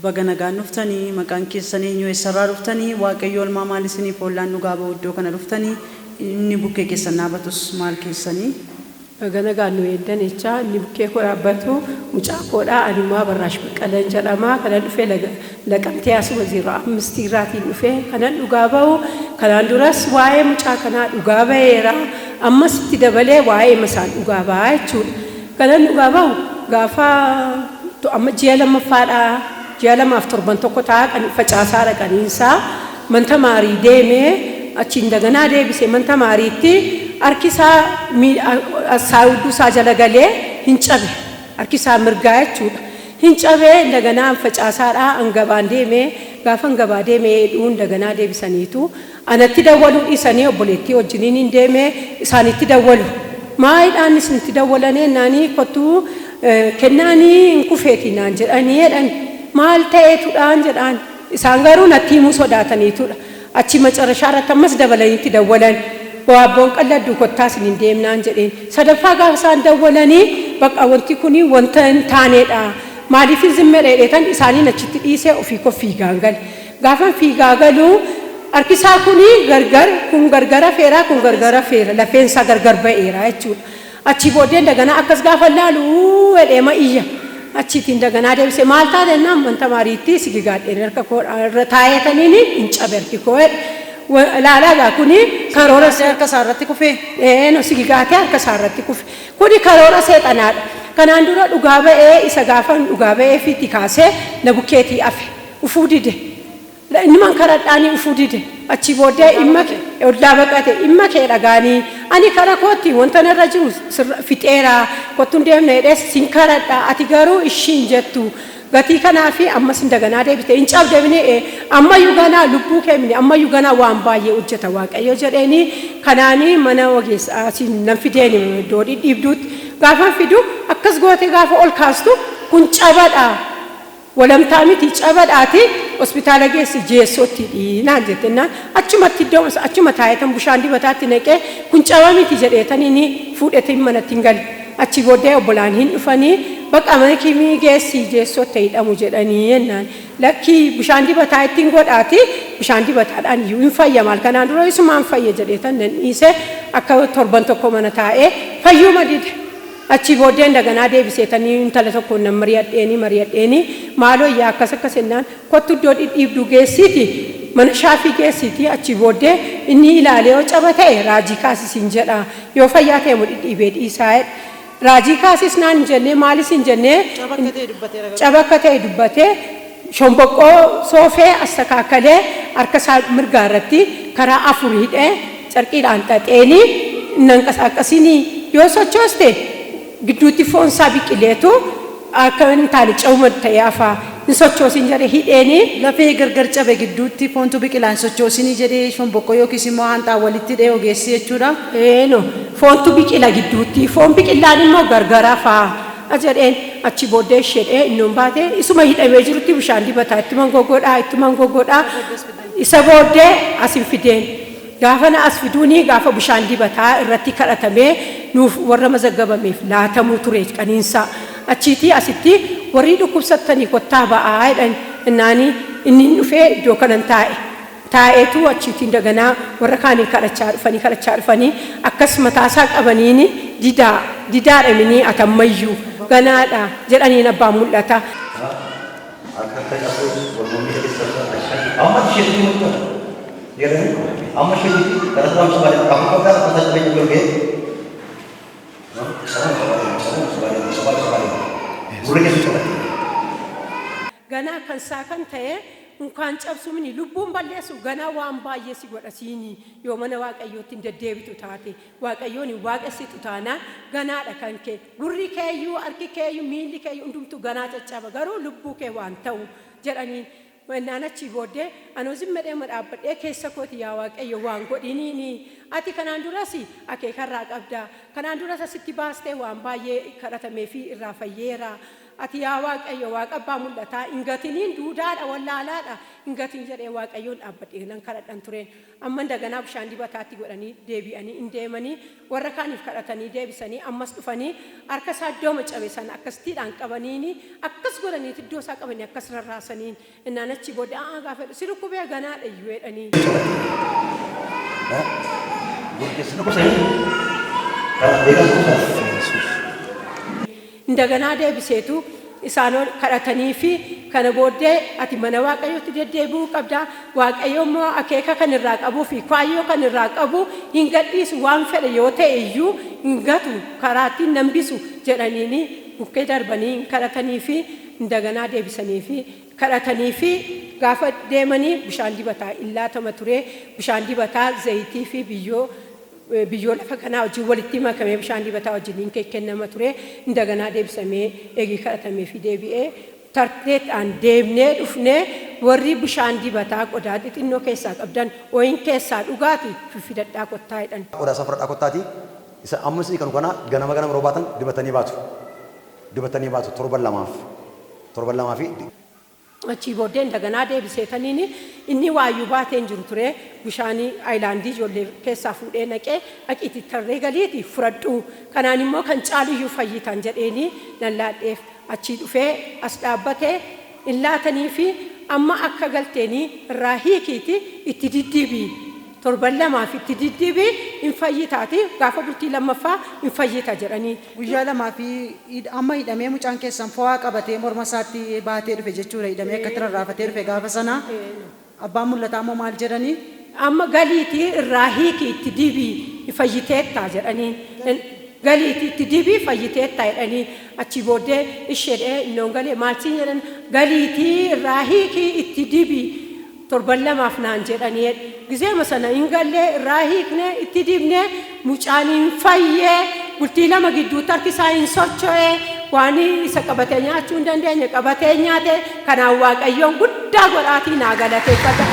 Baga nagaan dhuftanii. Maqaan keessan eenyu? Eessarraa dhuftanii? Waaqayyo oolmaa maal isiniif oollaan dhugaa ba'u iddoo kana dhuftanii? Inni bukkee keessan dhaabatus maal keessanii? Baga nagaan nu eegdan jechaa, inni bukkee koo dhaabbatu mucaa koodha. Ani immoo Abarraash Baqqalan jedhama. Kanan dhufe Naqamtee asuma 05 irraatiin dhufe. Kanan dhugaa ba'u, kanaan duras waa'ee mucaa kanaa dhugaa ba'eera. Ammas itti dabalee waa'ee isaan dhugaa ba'aa jechuudha. Kanan dhugaa ba'u, gaafa amma ji'a lammaffaadha. Ji'a 2f torban 1 ta'a facaasaa dhaqaniinsaa manta maarii deemee achiin daganaa deebise. Manta maariitti harki isaa hudduu isaa jala galee hin cabe. Harki isaa mirgaa jechuudha. Hin cabee daganaa facaasaadha hangabaan deemee, gaafa hangabaa deemee dhuun daganaa deebisaniitu anatti dawwaluu dhiisanii obboleettii wajjiniin hin deemee isaanitti dawwalu. Maayidhaan isinitti dawwalanee naanii kottuu kennaanii hin kufeeti naan jedhanii jedhan. Maal ta'eetudhaan jedhaan. Isaan garuu natti himuu sodaataniitudha. Achi macarashaa irratti ammas dabalaniitti dawwalan. Waabboon qalladdu kottaa isin hin deemnaan jedheen. Sadaffaa gaafa isaan dawwalanii, bakka wanti kun wanta hin taaneedha. Maaliif hin zimmee dheedheetan isaaniin achitti dhiisee ofii koo fiigaan gale. Gaafan fiigaa galuu harki isaa kuni gargar, kun gargara feera, kun gargara feera, lafeen isaa gargar ba'eera jechuudha. Achii booddee daganaa akkas gaafa laalu jedhee iyya. Achiitiin daganaa deebisee, maal taate jennaan, manta maariitti si gigaadheen harka koo irra taa'eetaniin hin cabe harki koo jedhe. Ilaalaa gaa, kuni karoora Harka isaa irratti kufee? Ee, si gigaatee harka isaa irratti kufe. Kuni karoora seexanaadha. Kanaan dura dhugaa ba'ee isa gaafa dhugaa ba'ee fiitti kaasee na bukkeetii hafe. Ufuu dide. Inni man karadhaanii ufuu dide. Achi booddee dhimma ollaa baqate, dhimma kee dhagaanii ani kara kootti wanta narra jiru fixeera, kottu hin deemna jedhees sin karadha, ati garuu ishiin jettu gatii kanaa fi ammas hin daganaa deebite hin cabdemne, ammayyuu ganaa lubbuu kee mini, ammayyuu ganaa waan baay'ee hojjeta Waaqayyo jedheeni. Kanaanii mana ogeessa asiin nan fideeni iddoo dhidhiibduutti gaafa fidu akkas goote, gaafa ol kaastu kun cabadha. Walamtaa miti, cabadhaati, hospitaala geessi jeessootti naan jette naan achumatti iddoo achuma taa'etan bishaan dibataatti naqee, kun caba miti jedheetaniin fuudhetiin manatti hin gale. Achi booddee obbolaan hin dhufanii, bakka mana kimii geessi jeessootti hidhamu jedhanii jennaan, lakkii, bishaan dibataa ittiin godhaati, bishaan dibataadhaan iyyuu hin fayya, maal kanaan dura isumaan fayya jedheetan nan dhiise. Akka torban 1 mana taa'ee fayyuma dide. Achii booddeen daganaa deebiseetanii intala tokkoon nan mari'adheeni mari'adheeni, maaloo yaa akkas akkas jennaan, kottu iddoo dhidhiibduu geessiiti, mana shaafii geessiiti, achii booddee inni ilaalee yoo caba ta'e raajii kaasisiin jedha, yoo fayyaa ta'e immoo dhidhiibee dhiisaa jedhe. Raajii kaasis naan hin jennee, maalis hin jennee. Caba akka ta'e dubbateera garuu. Caba akka ta'e dubbatee, shomboqqoo soofee astakaakalee harka isaa mirgaa irratti karaa afur hidhee carqiidhaan xaxeeni, nan qasaaqasinii, yoo sochooste gidduutti foon isaa biqileetu akka hin taane cehuma ta'ee hafaa, hin sochoosin jedhe hidheeni. Lafee gargar cabe gidduutti foontu biqilaa, hin sochoosinii jedhee shomboqqoo yookiis immoo haanxaa walitti hidhee ogeessi jechuudha. Eeno, foontu biqila gidduutti, foon biqillaan immoo gargar hafaa jedheen. Achi booddee ishedhee innoon baate isuma hidhamee jirutti bishaan dibataa ittuma gogodhaa ittuma gogodhaa, isa booddee as hin fideen. Gaafa na as fiduuni, gaafa bishaan dibataa irratti kadhatamee nuuf warra mazaggabameef laatamuu ture qaniinsaa. Achiitii asitti warri dhukkubsattanii kottaa ba'aa jedhan innaani inni hin dhufee iddoo kanan taa'e. Taa'eetu achiitiin daganaa warra kaaniin kadhachaa dhufanii kadhachaa dhufanii akkas mataasaa qabaniini, didaa didaadha minii atammayyuu ganaadha jedhaniin abbaan mul'ata. Harka akka cabsuus wal mormii keessa amma isheetti mul'atu. Jedhanii amma isheetti gara turan sabaa afur qabdaa akka isaa cabee cabee ga'e. Sabaa sabaa sabaa sabaa sabaa sabaa gurra keessa cabate. Ganaa kan isaa kan ta'e unkaan cabsu mini, lubbuun balleessu ganaa waan baay'ee si godha siini, yoo mana Waaqayyootti hin deddeebitu taate, Waaqayyoon hin waaqessitu taanaan ganaadha kan kee. Gurri keeyyuu, harki keeyyuu, miilli keeyyuu hundumtuu ganaa caccaba, garuu lubbuu kee waan ta'u jedhaniin. Naan achii booddee anoo zimmedhee dhaabbadhee keessa kooti, yaa Waaqayyo, waan godhiniini, ati kanaan duras akeekarraa qabda, kanaan duras asitti baastee waan baay'ee kadhatamee fi irraa fayyeera. Ati yaa Waaqayyo Waaqa abbaa mul'ataa hin gatiniin, duudaadha, wallaalaadha, hin gatin jedhee Waaqayyoon dhaabbadhee nan kadhadhan tureen. Amma indaganaa bishaan dibataatti godhanii deebi'anii in deemanii, warra kaaniif kadhatanii deebisanii ammas dhufanii harka isaa iddooma cabe sana akkasittiidhaan qabaniini, akkas godhaniiti iddoo isaa qabanii akkas rarraasaniin. Innaan achii booddee a'aa gaafa jedhu si dhukkubee ganaadha iyyuu jedhanii. Gurri dhukkubsanii kana beekan dhukkubsan. Indaganaa deebiseetu isaan kadhatanii fi kana booddee ati mana Waaqayyootti deddeebi'uu qabda. Waaqayyo immoo akeeka kan irraa qabuu fi kaayyoo kan irraa qabu hin gadhiisu, waan fedhe yoo ta'e iyyuu hin gatu, karaatti hin hambisu jedhaniini bukkee darbanii hin kadhatanii fi indaganaa deebisanii fi kadhatanii fi gaafa deemanii bishaan dibataa in laatama ture. Bishaan dibataa zayitii fi biyyoo lafa kanaa wajjin walitti makamee bishaan dibataa wajjin in kennama ture. Indaganaa deebisamee eegii kadhatamee fi deebi'ee tarteedhaan deemnee dhufnee, warri bishaan dibataa qodaa xixinnoo keessaa qabdan wayin keessaa dhugaati fiffidadhaa kottaa jedhan. Qodaa isaa fudhadhaa kottaati. Isa amma isin kanu kana ganama ganama yeroo baatan dibatanii baatu. Dibatanii baatu torban 2f. Torban 2 fi Achii booddee indaganaa deebiseetaniin inni waayyuu baatee hin jiru ture, bishaanii ayilaandii ijoollee keessaa fuudhee naqee, dhaqiitii tarree galiiti fudhadhu, kanaan immoo kan caaluyyuu fayyitan jedheeni nan laadheef. Achii dhufee as dhaabbatee in laatanii fi amma akka galteenii irraa hiikiiti itti diddibii, torban 2f itti diddibii, in fayyitaati, gaafa bultii lammaffaa in fayyita jedhanii. Guyyaa lamaa fi amma hidhamee mucaan keessan fo'aa qabatee morma isaatti baatee dhufe jechuudha. Hidhamee akkatti rarraafatee dhufe gaafa sana. Abbaan mul'ataa immoo maal jedhanii? Amma galiitii irraa hiiki itti dibii fayyiteettaa jedhanii. Galiitii itti dibii fayyiteettaa jedhanii. Achii booddee isheedhee innoon galee maal siin jedhan? Galiitii irraa hiiki itti dibii torban 2f naan jedhanii. Gizeema sana hin gallee, irraa hiikne, itti dibne, mucaan hin fayyee. Bultii 2 gidduutti harki isaa hin socho'e, waan isa qabatee nyaachuu hin dandeenye qabatee nyaate. Kanaan Waaqayyoon guddaa godhaatii naa galateeffadha.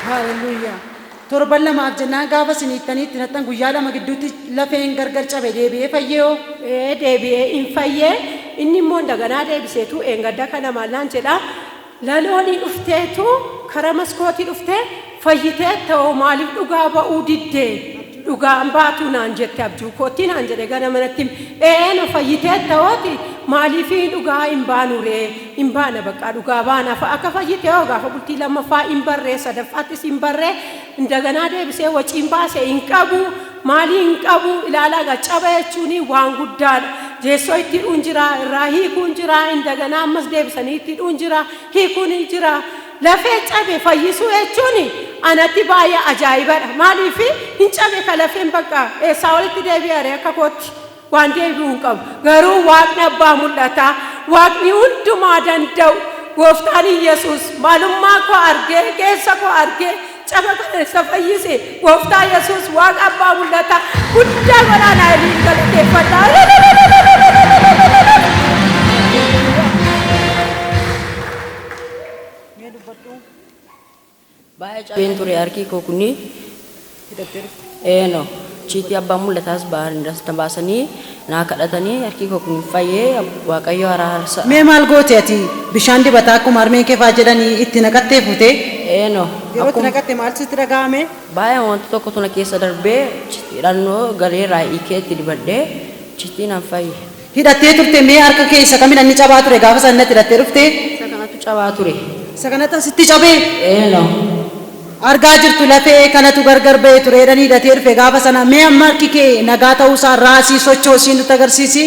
Haaleluyyaa. Torban 2f jennaan gaafa isin hiiktanii itti naxxan guyyaa 2 gidduutti lafeen gargar cabe deebi'ee fayyee hoo? Ee, deebi'ee hin fayyee. Inni immoo indaganaa deebiseetu eengadda kana maal naan jedha? Laloonii dhufteetu kara maskootii dhuftee fayyitee ta'oo maaliif dhugaa ba'uu diddee, dhugaan baatuu naan jette, abjuu kootti naan jedhe gara manatti. Ee, no, fayyitee ta'ooti maaliif dhugaa hin baanu ree? Hin baana, bakka dhugaa baana akka fayyite hoo gaafa bultii lammaffaa hin barree, sadaffaattis hin barree. Indaganaa deebisee waciin baase hin qabu, maalii hin qabu. Ilaalaa gaa, caba jechuun waan guddaadha. Jeessoo itti hidhuun jira, irraa hiikuun jira, indaganaa ammas deebisanii itti hidhuun jira, hiikuun jira. Lafee cabe fayyisuu jechuun anatti baay'ee ajaa'ibadha. Maaliif hin cabe ka lafeen bakka eessaa walitti deebi'are? Akka kootti waan deebi'uu hin qabu. Garuu Waaqni abbaa mul'ataa, Waaqni hundumaa danda'u, gooftaan Yesuus maalummaa koo argee, keessa koo argee, caba kana isa fayyise gooftaa Yesuus Waaqa abbaa mul'ataa guddaa godhaa naa iliin galateeffadha. Mee dubbadhu. Baay'ee cabeen ture harki koo kuni. Hidhattee dhufte. Eeno. Chiitii abbaan mul'ataas baasanii naa kadhatanii harki koo kun fayyee, Waaqayyo araarsa. Mee maal goote ati? Bishaan dibataa akkuma harmeen kee faa jedhanii itti naqattee fuutee? Eeno. Yeroo itti Akkuma naqatte maal sitti dhaga'ame? Baay'ee wanta tokkotu na keessa darbee, hidhannoo galee raayii itti dibadhee chiitii naan fayye. Hidhattee turte. Mee harka kee isa kamin inni cabaa ture gaafa sana natti hidhattee dhufte? Isa kanatu cabaa ture. Isa kanatti asitti cabee? Eeno. Argaa jirtu, lafee kanatu gargar ba'e ture jedhanii hidhatee dhufe gaafa sana. Mee amma harki kee nagaa ta'uusaa raasii sochoosii nutti agarsiisi.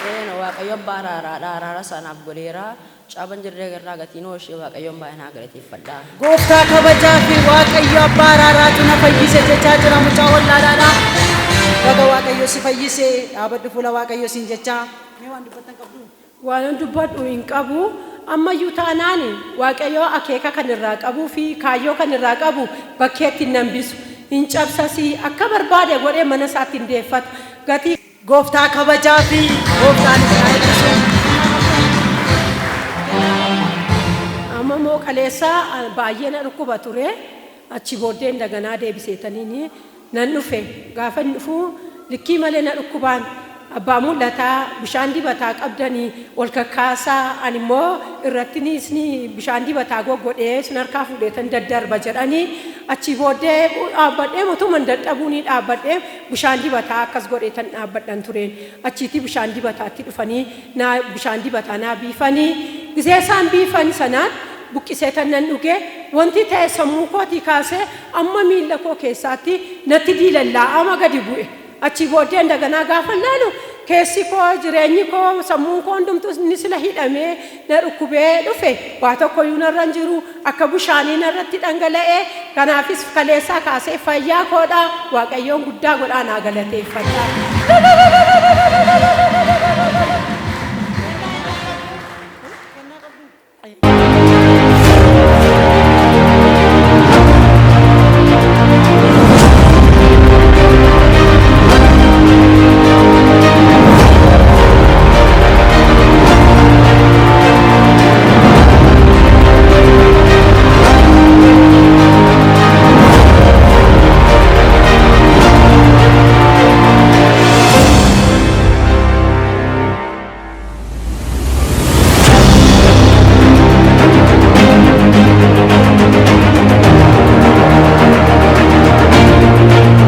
Eeno, Waaqayyo abbaa araaraadha. Araara sanaaf godheera. Caban jirree irraa gatiin ooshee Waaqayyoon baay'ee naa galateeffadha. Gooftaa kabajaa fi Waaqayyo abbaa araaraatu na fayyise jechaa jira mucaa wallaalaadha. Baga Waaqayyo si fayyise, dhaabadhu fuula Waaqayyo siin jechaa. Mee waan dubbattan qabdu? Waan dubbadhu hin qabu. Ammayyuu taanaan Waaqayyo akeeka kan irraa qabuu fi kaayyoo kan irraa qabu bakkeetti hin hambisu. Hin cabsasii, akka barbaade godhee mana isaatti hin deeffatu. Gatii Gooftaa kabajaa fi gooftaan isin haa eebbisu. Amma immoo Immoo kaleessa baay'ee na dhukkuba ture. Achi booddee daganaa deebiseetaniin nan dhufe. Gaafa inni dhufu likkii malee na dhukkubaan abbaa mul'ataa bishaan dibataa qabdanii ol kakkaasaa, ani immoo irratti bishaan dibataa goggodhee sin harkaa fuudheetan daddarba jedhanii, achi booddee dhaabbadhee motuman dadhabuunii dhaabbadhee bishaan dibataa akkas godheetan dhaabbadhan tureen. Achiitii bishaan dibataatti dhufanii naa bishaan dibataa naa biifanii, gisee isaan biifan sanaan buqqiseetan nan dhuge. Wanti ta'e sammuu kootii kaasee amma miilla koo keessaatti natti diilallaa'ama gadi bu'e. Achi booddee daganaa gaafa laalu keessi koo, jireenyi koo, sammuun koo hundumtuu inni sila hidhamee na dhukkubee dhufe waa tokkoyyuu narra hin jiru, akka bishaanii narratti dhangala'ee. Kanaafis kaleessaa kaasee fayyaa koodha. Waaqayyoon guddaa godhaa naa galateeffadha.